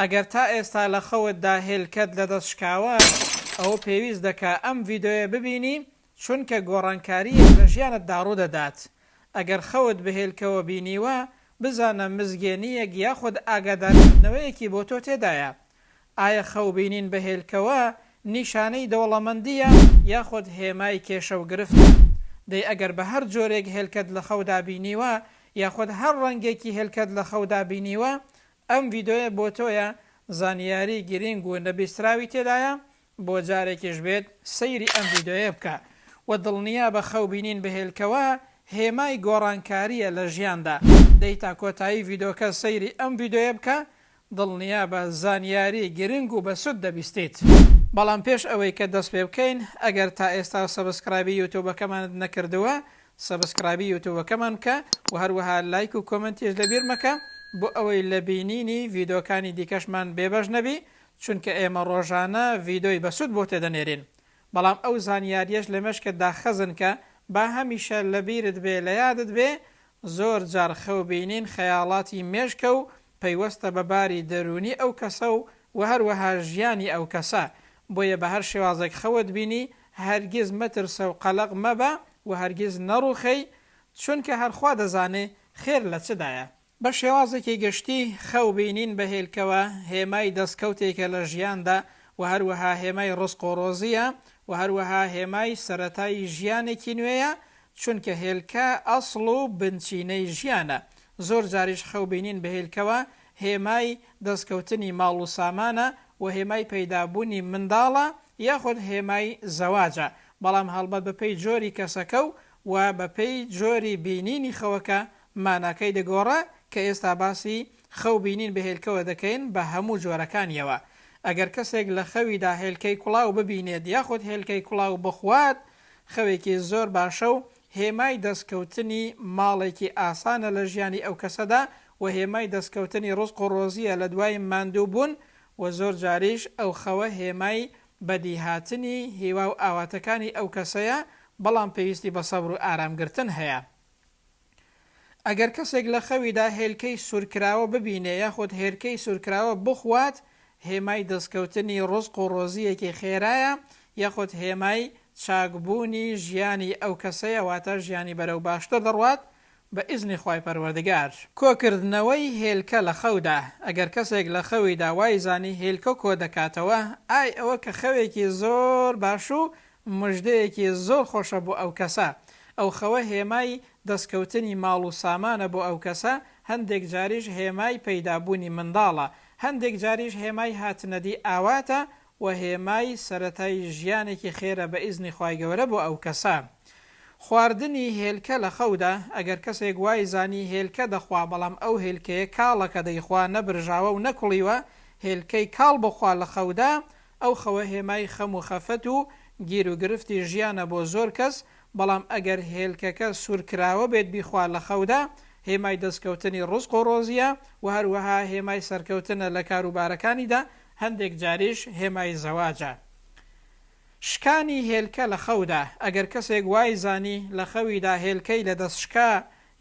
ئەگەر تا ئێستا لە خەوتدا هێلکەت لەدەست شکاوە، ئەوە پێویست دەکا ئەم ڤیدۆیە ببینی چونکە گۆڕانکارییەک لە ژیانتدا ڕوودەدات. ئەگەر خەوت بە هێلکەوە بینیوە، بزانە مزگێنییەک یاخود ئاگادارکردنەوەیەکی بۆ تۆ تێدایە. ئایا خەو بینین بە هێلکەوە نیشانەی دەوڵەمەندییە یاخود هێمای کێشە و گرفتە؟ دەی ئەگەر بە هەر جۆرێک هێلکەت لە خەودا بینیوە یاخود هەر ڕەنگێکی هێلکەت لە خەودا بینیوە ئەم ڤیدۆیە بۆ تۆیە زانیاری گرینگ و نەبیستراوی تێدایە بۆ جارێکیش بێت سەیری ئەم ڤیدۆیە بکە وە دڵنیابە خەو بینین بە هێلکەوە هێمای گۆڕانکاریە لە ژیاندا دەی تا کۆتایی ڤیدۆکە سەیری ئەم ڤیدۆیە بکە دڵنیابە زانیاری گرنگ و بەسود دەبیستیت. بەڵام پێش ئەوەی کە دەست پێ بکەین ئەگەر تا ئێستا subscribe ی یوتوبەکەمانت نەکردووە subscribe ی یوتوبەکەمان بکە وە هەروەها لایک و comment یش لەبیر مەکە بۆ ئەوەی لە بینینی ڤیدۆکانی دیکەشمان بێبەش نەبی چونکە ئێمە ڕۆژانە ڤیدۆی بەسود بۆ تێدەنێرین بەڵام ئەو زانیاریەش لە مێشکتدا خەزن کە با هەمیشە لەبیرت بێ لەیادت بێ زۆر جار خەو بینین خەیاڵاتی مێشکە و پەیوەستە بە باری دەروونی ئەو کەسە و وە هەروەها ژیانی ئەو کەسە بۆیە بە هەر شێوازێک خەوت بینی هەرگیز مەترسە و قەلەق مەبە و هەرگیز نەڕوخێی چونکە هەر خوا دەزانێ خێر لە چدایە. بە شێوازێکی گشتی خەو بینین بە هێلکەوە هێمای دەستکەوتێکە لە ژیاندا و هەروەها هێمای ڕزق و ڕۆزییە و هەروەها هێمای سەرەتای ژیانێکی نوێیە چونکە هێلکە ئەسڵ و بنچینەی ژیانە زۆر جاریش خەو بینین بە هێلکەوە هێمای دەستکەوتنی ماڵ و سامانە و هێمای پەیدابوونی منداڵە یاخود هێمای زەواجە بەڵام هەڵبەت بەپێی جۆری کەسەکە و و بەپێی جۆری بینینی خەوەکە ماناکەی دەگۆڕا کە ئێستا باسی خەو بینین بە هێلکەوە دەکەین بە هەموو جۆرەکانیەوە ئەگەر کەسێک لە خەویدا هێلکەی کوڵاو ببینێت یاخود هێلکەی کوڵاو بخوات خەوێکی زۆر باشە و هێمای دەستکەوتنی ماڵێکی ئاسانە لە ژیانی ئەو کەسەدا و هێمای دەستکەوتنی ڕزق و ڕۆزیە لە دوای ماندوو بوون و زۆر جاریش ئەو خەوە هێمای بەدیهاتنی هیوا و ئاواتەکانی ئەو کەسەیە بەڵام پێویستی بە سەبر و ئارام گرتن هەیە. ئەگەر کەسێک لە خەویدا هێلکەی سوورکراوە ببینێ یاخود هێلکەی سوورکراوە بخوات، هێمای دەستکەوتنی ڕزق و ڕۆزییەکی خێرایە یاخود هێمای چاکبوونی ژیانی ئەو کەسەیە واتە ژیانی بەرەو باشتر دەڕوات بە ئیزنی خوای پەروەردگار. کۆکردنەوەی هێلکە لە خەودا، ئەگەر کەسێک لە خەویدا وایزانی هێلکە کۆدەکاتەوە، ئای ئەوە کە خەوێکی زۆر باش و مژدەیەکی زۆر خۆشە بۆ ئەو کەسە. ئەو خەوە هێمای دەستکەوتنی ماڵ و سامانە بۆ ئەو کەسە، هەندێک جاریش هێمای پەیدابوونی منداڵە، هەندێک جاریش هێمای هاتنەدی ئاواتە و هێمای سەرەتای ژیانێکی خێرە بە ئیزنی خوای گەورە بۆ ئەو کەسە. خواردنی هێلکە لە خەودا، ئەگەر کەسێک وای زانی هێلکە دەخوا بەڵام ئەو هێلکەیە کاڵە کە دەیخوا نە برژاوە و نە کوڵیوە، هێلکەی کاڵ بخوا لە خەودا، ئەو خەوە هێمای خەم و خەفەت و گیروگرفتی ژیانە بۆ زۆر کەس، بەڵام ئەگەر هێلکەکە سوورکراوە بێت بیخوا لە خەودا، هێمای دەستکەوتنی ڕزق و ڕۆزییە و هەروەها هێمای سەرکەوتنە لە کاروبارەکانیدا، هەندێک جاریش هێمای زەواجە. شکانی هێلکە لە خەودا، ئەگەر کەسێک وای زانی لە خەویدا هێلکەی لە دەست شکا،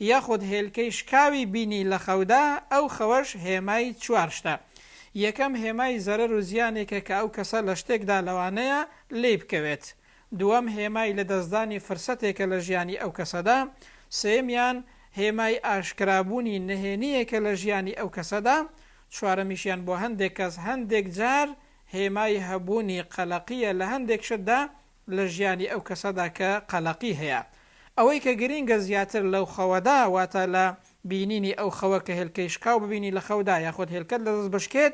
یاخود هێلکەی شکاوی بینی لە خەودا، ئەو خەوەش هێمای چوار شتە. یەکەم هێمای زەرەر و زیانێکە کە ئەو کەسە لە شتێکدا لەوانەیە لێی بکەوێت. دووەم هێمای لەدەستدانی فرسەتێکە لە ژیانی ئەو کەسەدا. سێیەمیان هێمای ئاشکرابوونی نهێنییەکە لە ژیانی ئەو کەسەدا. چوارەمیشیان بۆ هەندێک کەس هەندێک جار هێمای هەبوونی قەلەقییە لە هەندێک شتدا لە ژیانی ئەو کەسەدا کە قەلەقی هەیە. ئەوەی کە گرینگە زیاتر لەو خەوەدا واتە لە بینینی ئەو خەوە کە هێلکەی شکاو ببینی لە خەودا یاخود هێلکەت لە دەست بشکێت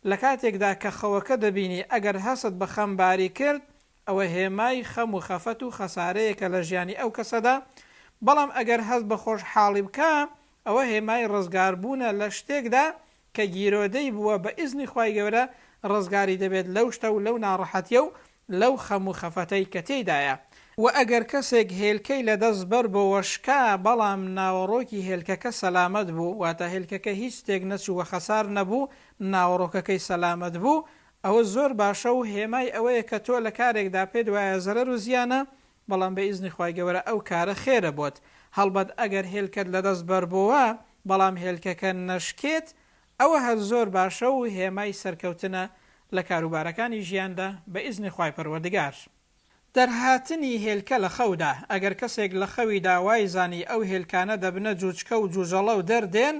لە کاتێکدا کە خەوەکە دەبینی ئەگەر هەست بە خەمباری کرد ئەوە هێمای خەم و خەفەت و خەسارەیەکە لە ژیانی ئەو کەسەدا بەڵام ئەگەر هەست بە خۆشحاڵی بکا ئەوە هێمای ڕزگاربوونە لە شتێکدا کە گیرۆدەی بووە بە ئیزنی خوای گەورە ڕزگاری دەبێت لەو شتە و لەو ناڕەحەتیە و لەو خەم و خەفەتەی کە تێیدایە. وە ئەگەر کەسێک هێلکەی لە دەست بەربۆوە شکا بەڵام ناوەڕۆکی هێلکەکە سەلامەت بوو واتە هێلکەکە هیچ تێک نەچوو وە خەسار نەبوو ناوەڕۆکەکەی سەلامەت بوو ئەوە زۆر باشە و هێمای ئەوەیە کە تۆ لە کارێکدا پێت وایە زەرەر و زیانە بەڵام بە ئیزنی خوای گەورە ئەو کارە خێرە بۆت هەڵبەت ئەگەر هێلکەت لەدەست بەربۆوە بەڵام هێلکەکە نەشکێت. ئەوە هەر زۆر باشە و هێمای سەرکەوتنە لە کاروبارەکانی ژیاندا بە ئیزنی خوای پەروەردگار. دەرهاتنی هێلکە لە خەودا، ئەگەر کەسێک لە خەویدا وای زانی ئەو هێلکانە دەبنە جوجکە و جوجەڵە و دەردێن،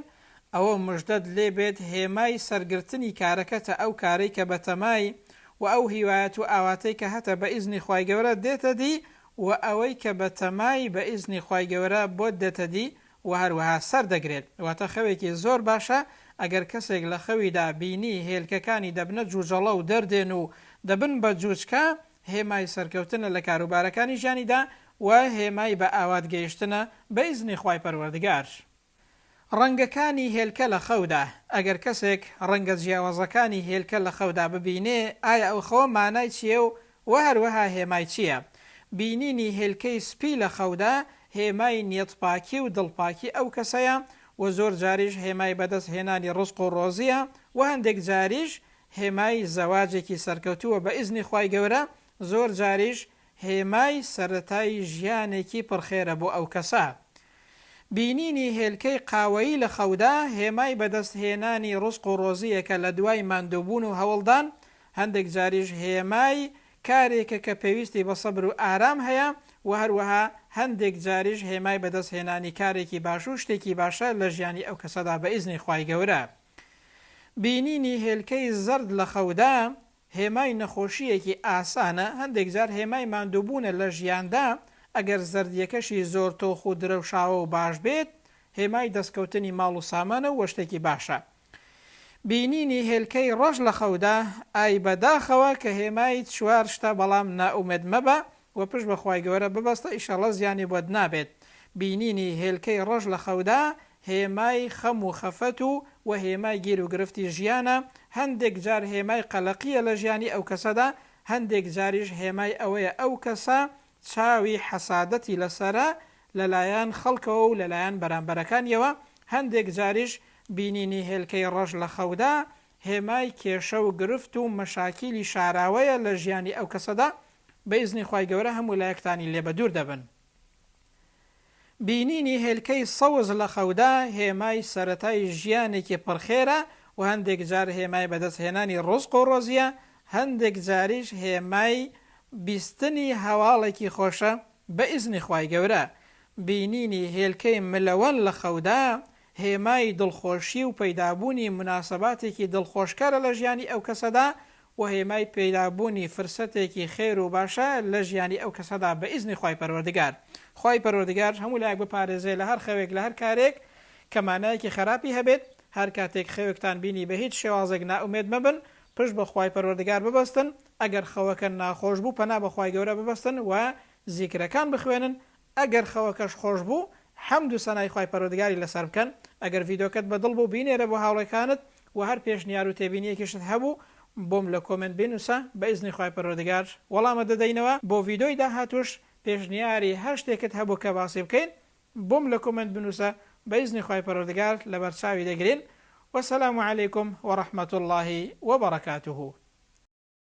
ئەوە مژدەت لێ بێت هێمای سەرگرتنی کارەکەتە ئەو کارەی کە بەتەمای و ئەو هیوایەت و ئاواتەی کە هەتە بە ئیزنی خوای گەورە دێتە دی و ئەوەی کە بەتەمای بە ئیزنی خوای گەورە بۆت دێتە دی وە هەروەها سەر دەگرێت واتە خەوێکی زۆر باشە ئەگەر کەسێک لە خەویدا بینی هێلکەکانی دەبنە جوجەڵە و دەردێن و دەبن بە جوجکە هێمای سەرکەوتنە لە کاروبارەکانی ژیانیدا وە هێمای بە ئاوات گەیشتنە بە ئیزنی خوای پەروەردگار. ڕەنگەکانی هێلکە لە خەودا، ئەگەر کەسێک ڕەنگە جیاوازەکانی هێلکە لە خەودا ببینێ ئایا ئەو خەوە مانای چیە و وە هەروەها هێمای چییە؟ بینینی هێلکەی سپی لە خەودا هێمای نیەتپاکی و دڵپاکی ئەو کەسەیە وە زۆر جاریش هێمای بەدەست هێنانی ڕزق و ڕۆزیە وە هەندێک جاریش هێمای زەواجێکی سەرکەوتووە بە ئیزنی خوای گەورە زۆر جاریش هێمای سەرەتای ژیانێکی پڕ خێرە بۆ ئەو کەسە. بینینی هێلکەی قاوەیی لە خەودا هێمای بەدەست هێنانی ڕزق و ڕۆزییەکە لە دوای ماندووبوون و هەوڵدان، هەندێک جاریش هێمای کارێکە کە پێویستی بە سەبر و ئارام هەیە و هەروەها هەندێک جاریش هێمای بەدەست هێنانی کارێکی باش و شتێکی باشە لە ژیانی ئەو کەسەدا بە ئیزنی خوای گەورە. بینینی هێلکەی زەرد لە خەودا هێمای نەخۆشییەکی ئاسانە، هەندێک جار هێمای ماندووبوونە لە ژیاندا، ئەگەر زەردییەکەشی زۆر تۆخ و درەوشاوە و باش بێت، هێمای دەستکەوتنی ماڵ و سامانە و شتێکی باشە. بینینی هێلکەی ڕەش لە خەودا، ئای بەداخەوە کە هێمای چوار شتە بەڵام نائومێد مەبە و پشت بە خوای گەورە ببەستە ئیشەڵە زیانی بۆت نابێت. بینینی هێلکەی ڕەش لە خەودا هێمای خەم و خەفەت و و هێمای گیر و گرفتی ژیانە، هەندێک جار هێمای قەلەقییە لە ژیانی ئەو کەسەدا، هەندێک جاریش هێمای ئەوەیە ئەو کەسە چاوی حەسادەتی لەسەرە لەلایەن خەڵکەوە و لەلایەن بەرامبەرەکانیەوە، هەندێک جاریش بینینی هێلکەی ڕەش لە خەودا هێمای کێشە و گرفت و مەشاکیلی شاراوەیە لە ژیانی ئەو کەسەدا، بە ئیزنی خوای گەورە هەموو لایەکتانی لێ بەدوور دەبن. بینینی هێلکەی سەوز لە خەودا هێمای سەرەتای ژیانێکی پڕ خێرە و هەندێک جار هێمای بەدەست هێنانی ڕزق و ڕۆزیە، هەندێک جاریش هێمای بیستنی هەواڵێکی خۆشە بە ئیزنی خوای گەورە. بینینی هێلکەی ملەوەن لە خەودا هێمای دڵخۆشی و پەیدابوونی موناسەباتێکی دڵخۆشکەرە لە ژیانی ئەو کەسەدا و هێمای پەیدابوونی فرسەتێکی خێر و باشە لە ژیانی ئەو کەسەدا بە ئیزنی خوای پەروەردگار. خوای پەروەردگار هەموو لایەک بپارێزێ لە هەر خەوێک لە هەر کارێک کە مانایەکی خەراپی هەبێت، هەر کاتێک خەوێکتان بینی بە هیچ شێوازێک نائومێد مەبن، پشت بە خوای پەروەردگار ببەستن، ئەگەر خەوەکە ناخۆش بوو پەنا بە خوای گەورە ببەستن و زیکرەکان بخوێنن، ئەگەر خەوەکەش خۆش بوو حەمد و سەنای خوای پەروەردگاری لەسەر بکەن، ئەگەر ڤیدۆکەت بە دڵ بوو بینێرە بۆ هاوڕێکانت وە هەر پێشنیار و تێبینیەکیشت هەبوو بۆم لە کۆمێنت بینوسە بە ئیزنی خوای پەروەردگار وەڵامت دەدەینەوە، بۆ ڤیدۆی داهاتووش پێشنیاری هەر شتێکت هەبوو کە باسی بکەین بۆم لە کۆمێنت بنوسە بە ئیزنی خوای پەروەردگار لەبەرچاوی دەگرین وسلام علیکم ورحمە اللە وبرکاته.